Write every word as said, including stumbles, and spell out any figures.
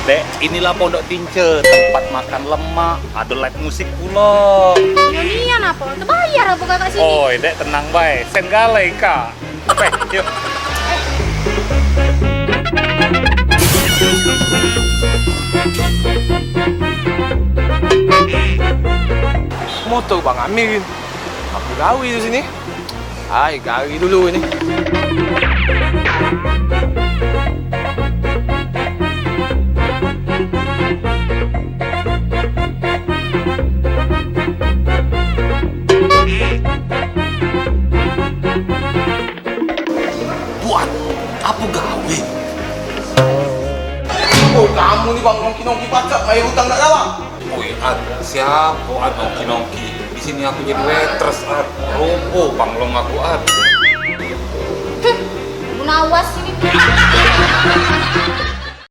Dek, inilah Pondok Tince, tempat makan lemak, ada live musik pulo. Yo nian apo? Tebayar apo kakak sini? Oi, Dek, tenang bae. Sen gale, Kak. Bae, yuk. Motor Bang Amir. Apo gawe di sini? Ai, gari dulu ini. Buat apo gawe? Oh, kamu ni, Bang, nongki-nongki pacak, bayar utang dak kalah. Oi, At, siapo At nongki-nongki? Di sini aku jadi waitress, At. Rupo panglong aku, At. Heh, Bu Nawas ini.